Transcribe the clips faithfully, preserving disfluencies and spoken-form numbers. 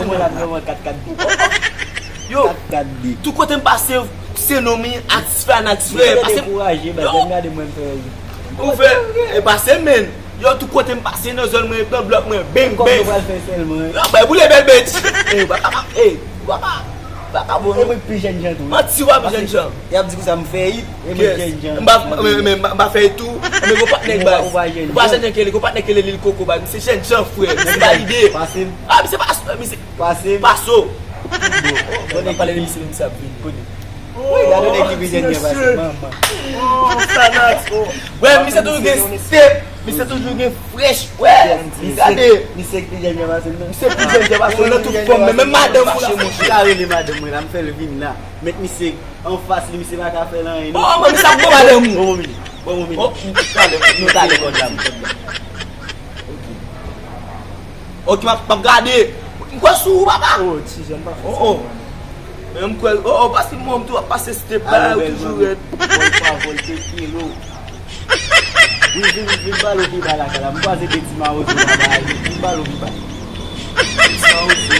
Mwen la, mwen kat kat di. Yo, kat kat di. Tout kote m pase, se non men, atis frè, atis frè. Pase dekouraje, baz, yo, m gade mwen, m fè. Ou fè, e pase, men. Yo, tout kote m pase nan zòn mwen, nan blòk mwen, beng, beng. Kòman yo pral fè sèlman? Yo, bay boule bèl bèt. E, papa, e, papa, papa, bon. E mwen pi jèn jan tou. Manti, w ap pi jèn jan. Y ap di konsa m fè it, e mwen jèn jan. M pa, men, men, m pa fè it tou, men gon patnè baz. Ou pa jèn jan. Ou pa jèn jan kele, gon patnè kele Lil Koko baz. Misye jèn jan, frè. Misye valide. Pase m. Ah, misye pa, misye Pase m. Paso. Bon, bon, pale de misye, misye ap vini. Kote? Wi, gade nèg ki pi jèn gen pase m, manman. Oh, Xanax, oh. Wè, misye toujou gen step, misye toujou gen fresh, wè. Gade. Misye ki pi jèn gen pase m nan. Misye pi jèn gen pase m nan, tout fòm, men menm madanm ou la. Mwen ka rele madanm mwen la, m fè l vin la. Met misye anfas li, misye pa ka fè l anyen, non. Oh, men misye ap bon madanm ou. Bon, bon, bon. Oh, nou talè, nou talè kòd la. Ok, m ap, m ap gade. M kwè sou ou, papa. Oh, ti jèn pa fè sa. Oh, oh. Men m kwè, oh, oh, paske mwen m tou ap pase step la, ou toujou rèd. Bon, pa vòl te kilo. Vin, vin, vin balo pi ba lakay la. M kwaze de ti mawozo la, ba, vin balo pi ba. Ti mawozo.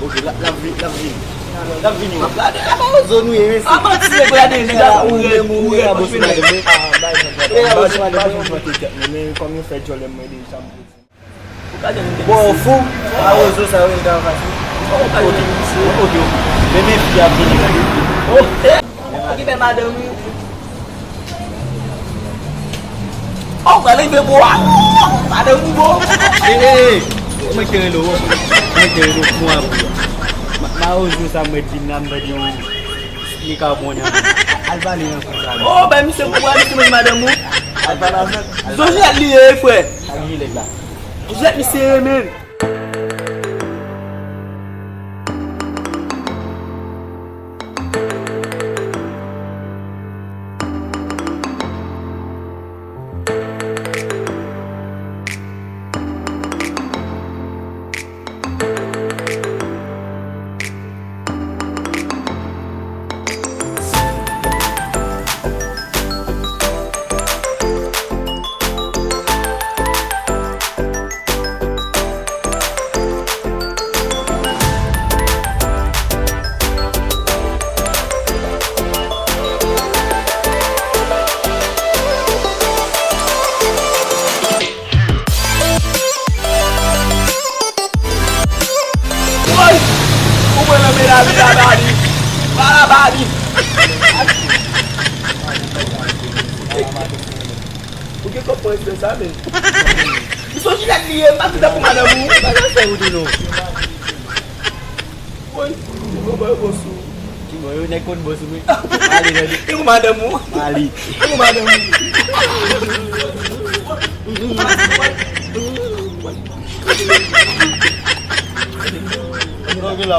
Ok, l ap, l ap vin, l ap vin. L ap vin, yo. M ap gade, a mawozo nou ye, mesye. A manti, nèg la de nèg la ou rèd, ou rèd, ou rèd. E a bosi madanm mwen. E a bosi madanm mwen. Men kòm yo fè djòlè mwen deja, m poze. Bon, fou. Mawozo sa yo, yo ta anfas li. Ok, ok, ok. Men, men fi ap vini la. Oh, eh. Okipe madanm ou. Oh, pral rive bo a. Madanm ou bo. Eh, eh, eh. Mwen ki rele w. Mwen ki rele w. Mwen ap. Ma, mawozo sa mwen di m nan mwen di yon. Li ka bon nan. Al pale nan konsa. Oh, bay misye pou misye mwen madanm ou. Al pale avè l. Zon jilèt li ye, frè. Ak jilèt la. Jilèt misye ye, men. Woy! Ou mwen nan melavi la, Bali. Bala, Bali. Ou gen kòb pran espè sa, men. Misye jilèt li ye, m pa di tankou madanm ou. Bagay fè ou di nou. Woy, ti bòbòy bòs ou. Ti bòbòy, yo nèg konn bòs ou, wi. Mali, tande. E pou madanm ou. Mali. E pou madanm ou. Ange la,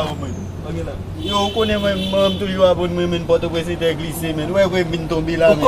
ange la. Yo, ou konnen mwen, mwen, m toujou abonn mwen, men Pòtoprens te glise, men. Ou wè, wè, m vin tonbe la, men.